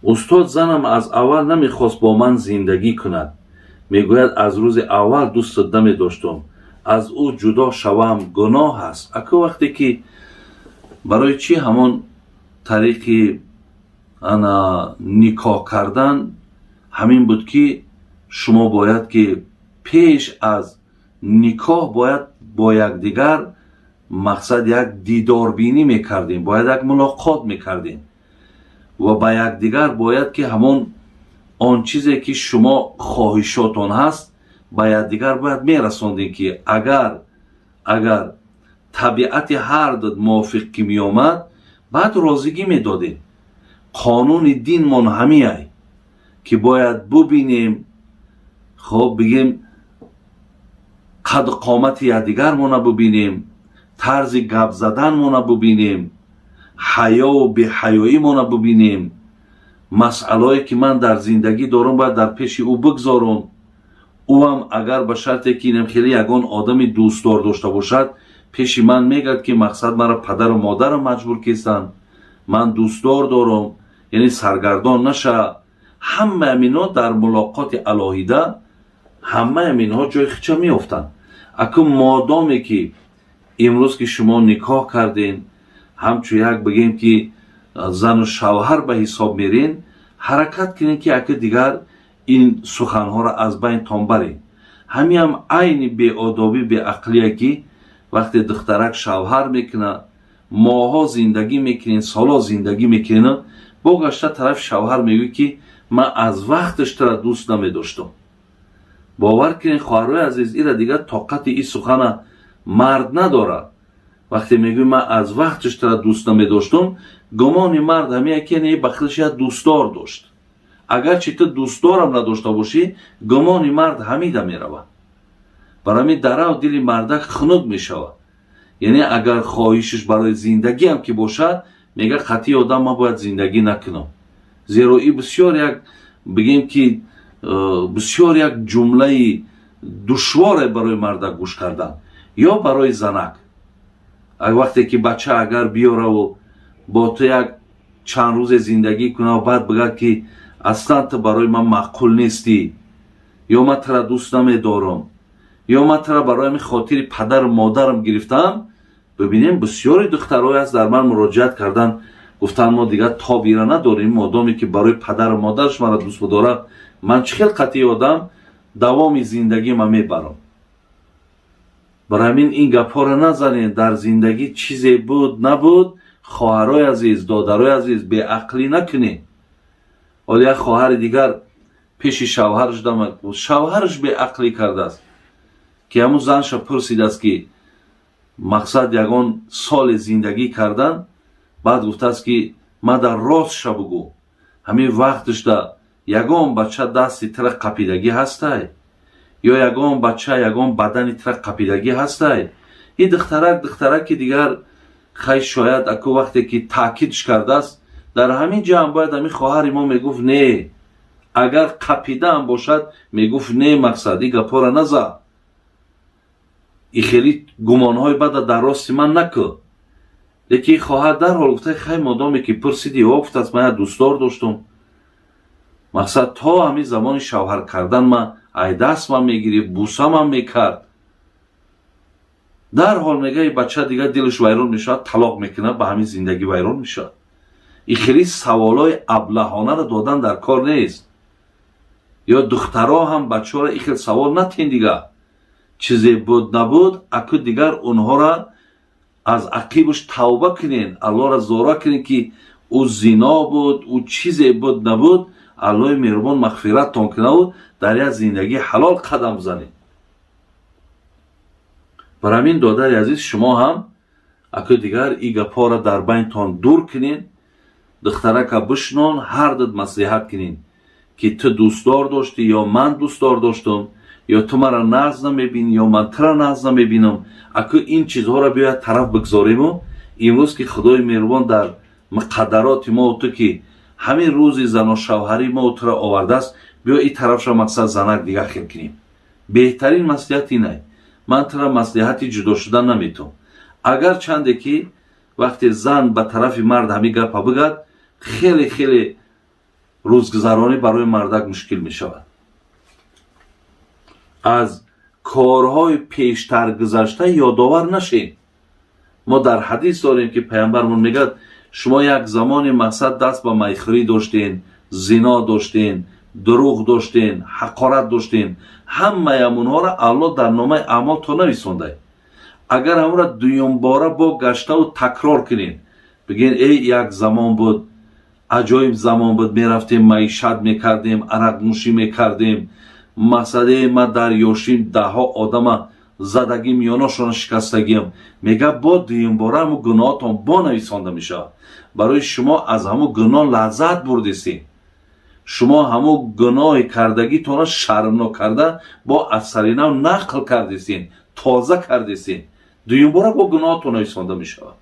Устод, занам аз аввал намехост бо ман зиндагӣ кунад. Мегӯяд, аз рӯзи аввал дӯстат намедоштум. Аз ӯ ҷудо шавам, гуноҳ аст? Аку, вақте ки барои чӣ ҳамон тариқи ана никоҳ кардан ҳамин буд, ки шумо бояд ки пеш аз никоҳ бояд бо якдигар, мақсад, як дидорбинӣ мекардем, бояд як мулоқот мекардем ва ба якдигар бояд ки ҳамон он чизе ки шумо хоҳишотон ҳаст, ба якдигар бояд мерасондем, ки агар табиати ҳар ду мувофиқ ки меомад, баъд розигӣ медодем. Қонуни динмон ҳамиай, ки бояд бубинем, хоб, бигем, қаду қомати якдигармона бубинем, тарзи гап заданмона бубинем, ҳаёву беҳаёимона бубинем. Масъалое ки ман дар зиндагӣ дорам, бояд дар пеши ӯ бигзорам. Ӯам агар ба шарте ки инам хеле ягон одами дӯстдор дошта бошад, пеши ман мегӯяд, ки, мақсад, маро падару модарам маҷбур кистанд, ман дӯстдор дорам, яъне саргардон наша. Ҳамаи аминҳо дар мулоқоти алоҳида, ҳамаи аминҳо ҷои хича меёфтанд. Акун модоме ки имрӯз ки шумо никоҳ кардем, ҳамчун як, бигем, ки зану шавҳар ба ҳисоб мерен, ҳаракат кунем, ки ака дигар ин суханҳоро аз байнтон барем. Ҳамиам айни беодобӣ, беақлие, ки вақте духтарак шавҳар мекунад, моҳҳо зиндагӣ мекунед, солҳо зиндагӣ мекунед, бо гашта тарафи шавҳар мегӯӣ, ки ман аз вақташ тура дӯст намедоштам. Бовар кунед, хоҳарои азиз, ира дигар тоқати ин сухана мард надорад. Вақте мегӯй, ман аз вақташ тура дӯст намедоштум, гумони мард ҳамия, ки не, ба худаш як дӯстдор дошт. Агарчи ту дӯстдорам надошта бошӣ, гумони мард ҳамида меравад. Бар ҳамин дарав дили мардак хунук мешавад. Яъне агар хоҳишаш барои зиндагиам ки бошад, мега, қатъи одам ман бояд зиндагӣ накунам. Зеро и бисёр як, бигем, ки бисёр як ҷумлаи душворе барои мардак гӯш кардан ё барои занак. Вақте ки бача агар биёраву бо ту як чанд рӯзе зиндагӣ кунаву баъд бигӯяд, ки аслан ту барои ман маъқул нестӣ, ё ман тура дӯст намедорам, ё ман тура барои ҳамин хотири падару модарам гирифтам. Бибинем, бисёри духтарое аст, дар ман муроҷиат кардан, гуфтанд, мо дигар тобира надорем, модоме ки барои падару модараш маро дӯст бидорад, ман чӣ хел қатъи одам давоми зиндагима мебарам? Барои ҳамин ин гапҳоро назанед. Дар зиндагӣ чизе буд, набуд, хоҳарои азиз, додарои азиз, беақлӣ накунед. Ҳоло як хоҳари дигар пеши шавҳараш дамад, шавҳараш беақлӣ кардааст, ки ҳамун занша пурсидааст, ки, мақсад, ягон соли зиндагӣ кардан, баъд гуфтааст, ки ма дар ростша бугӯ, ҳамин вақташда ягон бача дасти тира қапидагӣ ҳастай ё ягон бача ягон бадани тира қапидагӣ ҳастай? Ин духтарак, духтараки дигар, хай, шояд аку вақте ки таъкидш кардааст, дар ҳамин ҷамъ бояд ҳамин хоҳари мо мегуфт не, агар қапидаам бошад, мегуфт не, мақсад, ин гапҳоро наза, и хеле гумонҳои бада дар рости ман накӯ. Лекин хоҳар дарҳол гуфта, хай, модоме ки пурсидӣ, о, гуфтааст, ман як дӯстдор доштум, мақсад, то ҳамин замони шавҳар кардан ман ай дастман мегирифт, бусамам мекард. Дарҳол мега, и бача дигар дилаш вайрон мешавад, талоқ мекунад, ба ҳамин зиндагӣ вайрон мешавад. И хеле саволҳои аблаҳонаро додан дар кор нест. Ё духтаро ҳам бачаҳоро и хел савол натен. Дигар чизе буд, набуд, аку дигар онҳоро аз ақибаш тавба кунен, Аллоҳро зора кунен, ки ӯ зино буд, ӯ чизе буд, набуд, Аллоҳи меҳрубон мағфираттон кунаву дар як зиндагии ҳалол қадам занед. Бар ҳамин, додари азиз, шумо ҳам аку дигар и гапҳоро дар байнтон дур кунен, духтарака бишнон, ҳар дуд маслиҳат кунен, ки ту дӯстдор доштӣ ё ман дӯстдор доштум, ё ту маро нағз намебинӣ, ё ман тура нағз намебинам. Аку ин чизҳоро биёяд тараф бигзориму имрӯз ки Худои меҳрубон дар муқаддароти мо ту ки ҳамин рӯзи заношавҳарӣ мо тура овардааст, биё ин тарафша, мақсад, занак дигар хел кунем. Беҳтарин маслиҳат инай. Ман тура маслиҳати ҷудо шудан наметавам. Агар чанде ки вақте зан ба тарафи мард ҳамин гапа бигӯяд, хеле хеле. Рӯзгузаронӣ барои мардак мушкил мешавад. Аз корҳои пештар гузашта ёдовар нашед. Мо дар ҳадис дорем, ки паямбармон мегӯяд: шумо як замони, мақсад, даст ба майхӯрӣ доштен, зино доштен, дурӯғ доштен, ҳақорат доштен. Ҳамаи амонҳоро Аллоҳ дар номаи аъмол то нависондай. Агар ҳамонро дуюмбора бо гаштаву такрор кунед, бигӯен: «Эй, як замон буд, аҷоиб замон буд, мерафтем, маишат мекардем, арақнӯшӣ мекардем, мақсаде, ма дар ёшим даҳҳо одама задагӣ, миёношона шикастагиам», мега, бо дуюмбора ҳамун гуноҳотон бо нависонда мешавад барои шумо. Аз ҳамун гуноҳ лаззат бурдесед. Шумо ҳамун гуноҳи кардагитонро шармнок карда, бо аз сари нав нақл кардесен, тоза кардесен. Дуюмбора бо гуноҳотон нависонда мешавад.